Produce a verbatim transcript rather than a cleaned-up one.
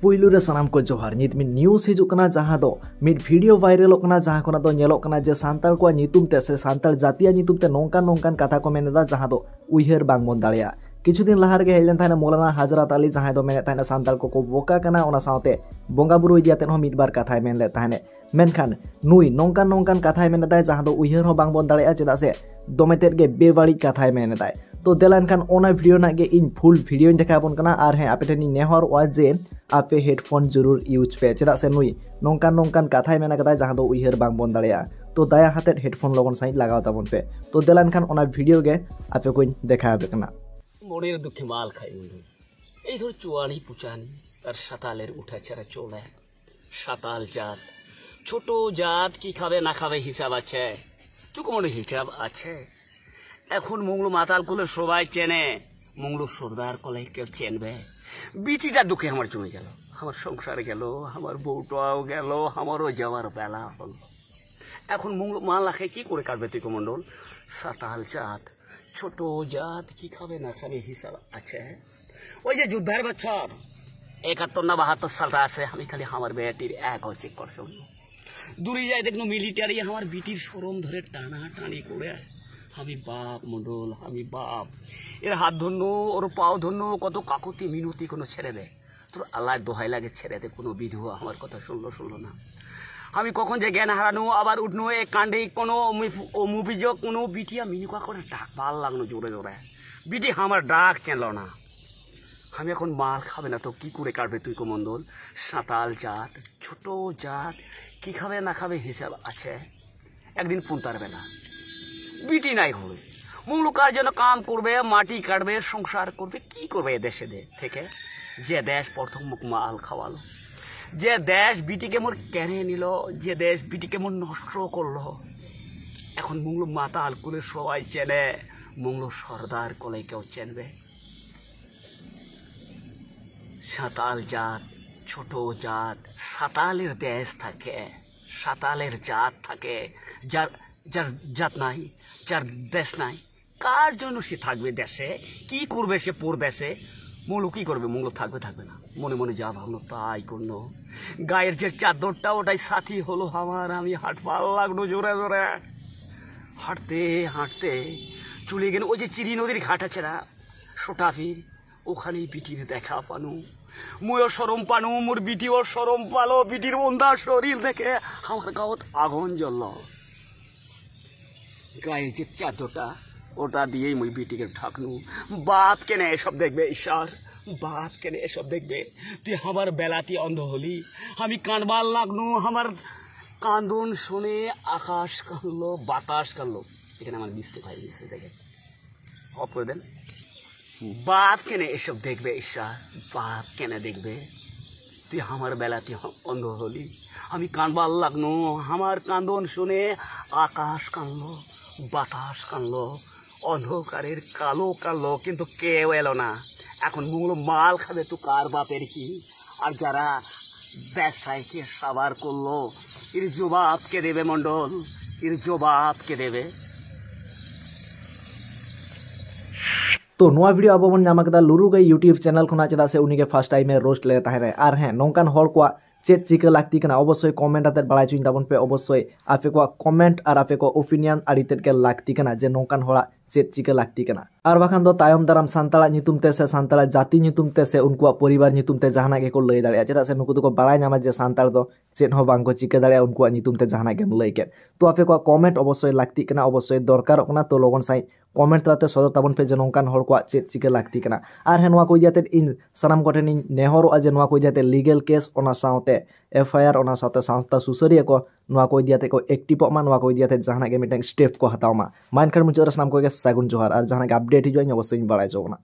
ᱯᱩᱭᱞᱩ ᱨᱮ ᱥᱟᱱᱟᱢ ᱠᱚ ᱡᱚᱦᱟᱨ᱾ ᱱᱤᱛ ᱢᱤᱫ ᱱᱤᱭᱩᱡᱽ ᱦᱤᱡᱩᱜ ᱠᱟᱱᱟ, ᱡᱟᱦᱟᱸ ᱫᱚ ᱢᱤᱫ ᱵᱷᱤᱰᱤᱭᱳ ᱵᱷᱟᱭᱨᱟᱞᱚᱜ ᱠᱟᱱᱟ, ᱡᱟᱦᱟᱸ ᱠᱷᱚᱱᱟᱜ ᱫᱚ ᱧᱮᱞᱚᱜ ᱠᱟᱱᱟ ᱡᱮ ᱥᱟᱱᱛᱟᱲ ᱠᱚᱣᱟᱜ ᱧᱩᱛᱩᱢ ᱛᱮ ᱥᱮ ᱥᱟᱱᱛᱟᱲ ᱡᱟᱹᱛᱤᱭᱟᱜ ᱧᱩᱛᱩᱢ ᱛᱮ ᱱᱚᱝᱠᱟᱱ ᱱᱚᱝᱠᱟᱱ ᱠᱟᱛᱷᱟ ᱠᱚ ᱢᱮᱱ ᱮᱫᱟ, ᱡᱟᱦᱟᱸ ᱫᱚ ᱩᱭᱦᱟᱹᱨ ᱵᱟᱝ ᱵᱚᱱ ᱫᱟᱲᱮᱭᱟᱜᱼᱟ᱾ ᱠᱤᱪᱷᱩ ᱫᱤᱱ ᱞᱟᱦᱟ ᱨᱮᱜᱮ ᱦᱮᱡ ᱞᱮᱱ ᱛᱟᱦᱮᱱᱟ ᱢᱚᱞᱟᱱᱟ ᱦᱟᱡᱨᱟᱛ ᱟᱞᱤ, ᱡᱟᱦᱟᱸᱭ ᱫᱚ ᱢᱮᱱᱮᱫ ᱛᱟᱦᱮᱱᱟ ᱥᱟᱱᱛᱟᱲ ᱠᱚᱠᱚ ᱵᱚᱠᱟ ᱠᱟᱱᱟ, ᱚᱱᱟ ᱥᱟᱶᱛᱮ ᱵᱚᱸᱜᱟ ᱵᱩᱨᱩ ᱤᱫᱤ ᱟᱛᱮᱫ ᱦᱚᱸ ᱢᱤᱫ ᱵᱟᱨ ᱠᱟᱛᱷᱟᱭ ᱢᱮᱱ ᱞᱮᱫ ᱛᱟᱦᱮᱸᱫ᱾ ᱢᱮᱱᱠᱷᱟᱱ ᱱᱩᱭ ᱱᱚᱝᱠᱟᱱ ᱱᱚᱝᱠᱟᱱ ᱠᱟᱛᱷᱟᱭ ᱢᱮᱱ ᱮᱫᱟᱭ, ᱡᱟᱦᱟᱸ ᱫᱚ ᱩᱭᱦᱟᱹᱨ ᱦᱚᱸ ᱵᱟᱝ ᱵᱚᱱ ᱫᱟᱲᱮᱭᱟᱜᱼᱟ, ᱪᱮᱫᱟᱜ ᱥᱮ ᱫᱚᱢᱮ ᱛᱮᱫ ᱜᱮ ᱵᱮᱵᱟᱹᱲᱤᱡ ᱠᱟᱛᱷᱟᱭ ᱢᱮᱱ ᱮᱫᱟᱭ᱾ ᱛᱚ ᱫᱮᱞᱟ ᱮᱱᱠᱷᱟᱱ ᱚᱱᱟ ᱵᱷᱤᱰᱤᱭᱳ ᱨᱮᱱᱟᱜ ᱜᱮ ᱤᱧ ᱯᱷᱩᱞ ᱵᱷᱤᱰᱤᱭᱳᱧ ᱫᱮᱠᱷᱟᱣ ᱟᱵᱚᱱ ᱠᱟᱱᱟ᱾ ᱟᱨ ᱦᱮᱸ, ᱟᱯᱮ ᱴᱷᱮᱱ ᱤᱧ ᱱᱮᱦᱚᱨᱚᱜᱼᱟ ᱡᱮ ᱟᱯᱮ ᱦᱮᱰᱯᱷᱳᱱ ᱡᱚᱨᱩᱨ ᱤᱭᱩᱡᱽ ᱯᱮ, ᱪᱮᱫᱟᱜ ᱥᱮ ᱱᱩᱭ ᱱᱚᱝᱠᱟᱱ ᱱᱚᱝᱠᱟᱱ ᱠᱟᱛᱷᱟᱭ ᱢᱮᱱ ᱠᱟᱫᱟ, ᱡᱟᱦᱟᱸ ᱫᱚ ᱩᱭᱦᱟᱹᱨ ᱵᱟᱝ ᱵᱚᱱ ᱫᱟᱲᱮᱭᱟᱜᱼᱟ᱾ ᱛᱚ ᱫᱟᱭᱟ ᱦᱟᱛᱮᱫ ᱦᱮᱰᱯᱷᱳᱱ ᱞᱚᱜᱚᱱ ᱥᱟᱺᱦᱤᱡ ᱞᱟᱜᱟᱣ ᱛᱟᱵᱚᱱ ᱯᱮ᱾ ᱛᱚ ᱫᱮᱞᱟ ᱮᱱᱠᱷᱟᱱ ᱚᱱᱟ ᱵᱷᱤᱰᱤᱭᱳ ᱜᱮ ᱟᱯᱮ ᱠᱚᱧ ᱫᱮᱠᱷᱟᱣ ᱟᱯᱮ ᱠᱟᱱᱟ᱾ মনের দুঃখে মাল খাই বন্ধু। এই ধর চুয়ানি পুচানি আর সাতালের উঠাছেড়া চলে। সাতাল জাত, ছোট জাত, কি খাবে না খাবে হিসাব আছে। তুই কোনো হিসাব আছে? এখন মুংলু মাতাল কুলে সবাই চেনে, মুংলু সর্দার কলে কেউ চেনবে? বিটিটা দুঃখে আমার জমে গেল, আমার সংসার গেল, আমার বউটাও গেল, আমারও যাওয়ার বেলা হলো। এখন মুংলু মাল লাখে কি করে কাটবে তুই কমণ্ডল? সাতাল জাত, ছোট জাত, কি খাবে না খাবে হিসাব আছে। ওই যে যুদ্ধের বছর একাত্তর না বাহাত্তর সালটা আছে, আমি খালি আমার বেটির এক হচ্ছে করসম। দূরে যাই দেখলো মিলিটারি আমার বিটির শরম ধরে টানা টানি করে। আমি বাপ মণ্ডল, আমি বাপ। এর হাত ধন্য, ওর পাও ধন্য, কত কাকুতি মিনতি কোনো ছেড়ে দেয়। তোর আল্লাহ দোহাই লাগে, ছেড়ে দে, কোনো বিধবা আমার কথা শুনলো শুনলো না। আমি কখন যে জ্ঞান হারানো, আবার উঠনো, এ কাণ্ডে কোনো মুফ-, ও মুভিজ কোনো বিটিয়া মিনুকা করে ডাক ভাল লাগলো জোরে জোরে। বিটি আমার ডাক চেনলো না। আমি এখন মাল খাবে না তো কি করে কাটবে তুই কমণ্ডল? সাতাল জাত, ছোট জাত, কি খাবে না খাবে হিসাব আছে। একদিন পুন্তার বেলা বিটি নাই হলে মুংলু কার জন্য কাম করবে, মাটি কাটবে, সংসার করবে, কি করবে এ দেশে দে-, থেকে? যে দেশ প্রথম মুখ মাল খাওয়ালো, যে দেশ বিটিকে মোর কেড়ে নিল, যে দেশ বিটিকে মোর নষ্ট করলো, এখন মুংলু মাতাল কুলে সবাই চেনে, মুংলু সর্দার কলে কেউ চেনবে? সাতাল জাত, ছোট জাত, সাতালের দেশ থাকে, সাতালের জাত থাকে, যার, যার জাত নাই, যার দেশ নাই, কার জন্য সে থাকবে দেশে? কি করবে সে পরদেশে? মুংলু কি করবে? মুংলু থাকবে, থাকবে না। মনে মনে যা ভাবলো তাই করলো। গায়ের যে চাদরটা, ওটাই সাথী হলো আমার। আমি হাঁটবার লাগলো জোরে জোরে। হাঁটতে হাঁটতে চলে গেল ওই যে চিরি নদীর ঘাট আছে না, সোটাফির, ওখানেই বিটির দেখা পানু। মুইও শরম পানু, মোর বিটিও শরম পালো। বিটির ওন্দা শরীর দেখে আমার গাওত আগুন জ্বলল। গায়ে যে চাদরটা, ওটা দিয়েই মুই বিটিকে ঢাকনু। বাপ কেনে এসব দেখবে ঈশ্বর, বাপ কেনে এসব দেখবে? তুই আমার বেলাতি অন্ধ হলি। আমি কানবার লাগনু, আমার কান্দন শুনে আকাশ কানলো, বাতাস কানলো। এখানে আমার মিস্টেক হয়ে গেছে, দেখেন, অফ করে দেন। বাপ কেনে এসব দেখবে ঈশ্বর, বাপ কেনে দেখবে? তুই আমার বেলাতি অন্ধ হলি। আমি কানবার লাগনু, আমার কান্দন শুনে আকাশ কানলো, বাতাস কানলো, অন্ধকারের কালো কানলো, কিন্তু কেউ এলো না। এখন মুংলো মাল খাবে তো কার বাপের কি? আর যারা ব্যবসায়ীকে সাবার করলো, এর জবাব কে দেবে মণ্ডল? এর জবাব কে দেবে? ᱛᱚ ᱱᱚᱣᱟ ᱵᱷᱤᱰᱤᱭᱳ ᱟᱵᱚ ᱵᱚᱱ ᱧᱟᱢ ᱟᱠᱟᱫᱟ ᱞᱩᱨᱩ ᱜᱟᱹᱭ YouTube ᱪᱮᱱᱮᱞ ᱠᱷᱚᱱᱟᱜ, ᱪᱮᱫᱟᱜ ᱥᱮ ᱩᱱᱤ ᱜᱮ ᱯᱷᱟᱥᱴ ᱴᱟᱭᱤᱢ ᱮ ᱨᱳᱥᱴ ᱞᱮᱫ ᱛᱟᱦᱮᱸ ᱨᱮ᱾ ᱟᱨ ᱦᱮᱸ, ᱱᱚᱝᱠᱟᱱ ᱦᱚᱲ ᱠᱚᱣᱟᱜ ᱪᱮᱫ ᱪᱤᱠᱟᱹ ᱞᱟᱹᱠᱛᱤ ᱠᱟᱱᱟ, ᱚᱵᱚᱥᱥᱳᱭ ᱠᱚᱢᱮᱱᱴ ᱟᱛᱮᱫ ᱵᱟᱲᱟᱭ ᱦᱚᱪᱚᱧ ᱛᱟᱵᱚᱱ ᱯᱮ᱾ ᱚᱵᱚᱥᱥᱳᱭ ᱟᱯᱮ ᱠᱚᱣᱟᱜ ᱠᱚᱢᱮᱱᱴ ᱟᱨ ᱟᱯᱮ ᱠᱚᱣᱟᱜ ᱳᱯᱤᱱᱤᱭᱚᱱ ᱟᱹᱰᱤ ᱛᱮᱫ ᱜᱮ ᱞᱟᱹᱠᱛᱤ ᱠᱟᱱᱟ ᱡᱮ ᱱᱚᱝᱠᱟᱱ ᱦᱚᱲᱟᱜ ᱪᱮᱫ ᱪᱤᱠᱟᱹ ᱞᱟᱹᱠᱛᱤ ᱠᱟᱱᱟ᱾ ᱟᱨ ᱵᱟᱠᱷᱟᱱ ᱫᱚ ᱛᱟᱭᱚᱢ ᱫᱟᱨᱟᱢ ᱥᱟᱱᱛᱟᱲᱟᱜ ᱧᱩᱛᱩᱢ ᱛᱮ ᱥᱮ ᱥᱟᱱᱛᱟᱲᱟᱜ ᱡᱟᱹᱛᱤ ᱧᱩᱛᱩᱢ ᱛᱮ ᱥᱮ ᱩᱱᱠᱩᱣᱟᱜ ᱯᱚᱨᱤᱵᱟᱨ ᱧᱩᱛᱩᱢ ᱛᱮ ᱡᱟᱦᱟᱱᱟᱜ ᱜᱮᱠᱚ ᱞᱟᱹᱭ ᱫᱟᱲᱮᱭᱟᱜᱼᱟ, ᱪᱮᱫᱟᱜ ᱥᱮ ᱱᱩᱠᱩ ᱫᱚᱠᱚ ᱵᱟᱲᱟᱭ ᱧᱟᱢᱟ ᱡᱮ ᱥᱟᱱᱛᱟᱲ ᱫᱚ ᱪᱮᱫ ᱦᱚᱸ ᱵᱟᱝ ᱠᱚ ᱪᱤᱠᱟᱹ ᱫᱟᱲᱮᱭᱟᱜᱼᱟ ᱩᱱᱠᱩᱣᱟᱜ ᱧᱩᱛᱩᱢ ᱛᱮ ᱡᱟᱦᱟᱱᱟᱜ ᱜᱮᱢ ᱞᱟᱹᱭ ᱠᱮᱫ᱾ ᱛᱚ ᱟᱯᱮ ᱠᱚᱣᱟᱜ ᱠᱚᱢᱮᱱᱴ ᱚᱵᱚᱥᱥᱳᱭ ᱞᱟᱹᱠᱛᱤᱜ ᱠᱟᱱᱟ, ᱚᱵᱚᱥᱥᱳᱭ ᱫᱚᱨᱠᱟᱨᱚᱜ ᱠᱟᱱᱟ᱾ ᱛᱚ ᱞᱚᱜᱚᱱ ᱥᱟᱺᱦᱤᱡ ᱠᱚᱢᱮᱱᱴ ᱛᱟᱞᱟᱛᱮ ᱥᱚᱫᱚᱨ ᱛᱟᱵᱚᱱ ᱯᱮ ᱡᱮ ᱱᱚᱝᱠᱟᱱ ᱦᱚᱲ ᱠᱚᱣᱟᱜ ᱪᱮᱫ ᱪᱤᱠᱟᱹ ᱞᱟᱹᱠᱛᱤ ᱠᱟᱱᱟ᱾ ᱟᱨ ᱦᱮᱸ, ᱱᱚᱣᱟ ᱠᱚ ᱤᱫᱤ ᱠᱟᱛᱮᱫ ᱤᱧ ᱥᱟᱱᱟᱢ ᱠᱚᱴᱷᱮᱱ ᱤᱧ ᱱᱮᱦᱚᱨᱚᱜᱼᱟ ᱡᱮ ᱱᱚᱣᱟ ᱠᱚ ᱤᱫᱤ ᱠᱟᱛᱮᱫ ᱞᱤᱜᱮᱞ ᱠᱮᱥ, ᱚᱱᱟ ᱥᱟᱶᱛᱮ ᱮᱯᱷ ᱟᱭ ᱟᱨ, ᱚᱱᱟ ᱥᱟᱶᱛᱮ ᱥᱟᱶᱛᱟ ᱥᱩᱥᱟᱹᱨᱤᱭᱟᱹ ᱠᱚ ᱱᱚᱣᱟ ᱠᱚ ᱤᱫᱤ ᱠᱟᱛᱮᱫ ᱠᱚ ᱮᱠᱴᱤᱵᱷᱚᱜ ᱢᱟ, ᱱᱚᱣᱟ ᱠᱚ ᱤᱫᱤ ᱠᱟᱛᱮᱫ ᱡᱟᱦᱟᱱᱟᱜ ᱜᱮ ᱢᱤᱫᱴᱟᱝ ᱥᱴᱮᱯ ᱠᱚ ᱦᱟᱛᱟᱣ ᱢᱟ᱾ ᱢᱟ ᱮᱱᱠᱷᱟᱱ ᱢᱩᱪᱟᱹᱫ ᱨᱮ ᱥᱟᱱᱟᱢ ᱠᱚᱜᱮ ᱥᱟᱹᱜᱩᱱ ᱡᱚᱦᱟᱨ, ᱟᱨ ᱡᱟᱦᱟᱱᱟᱜ ᱜᱮ ᱟᱯᱰᱮᱴ ᱦᱤᱡᱩᱜᱼᱟ ᱤᱧ ᱚᱵᱚᱥᱥᱳᱭ ᱤᱧ ᱵᱟᱲᱟᱭ ᱦᱚᱪᱚ ᱵᱚᱱᱟ᱾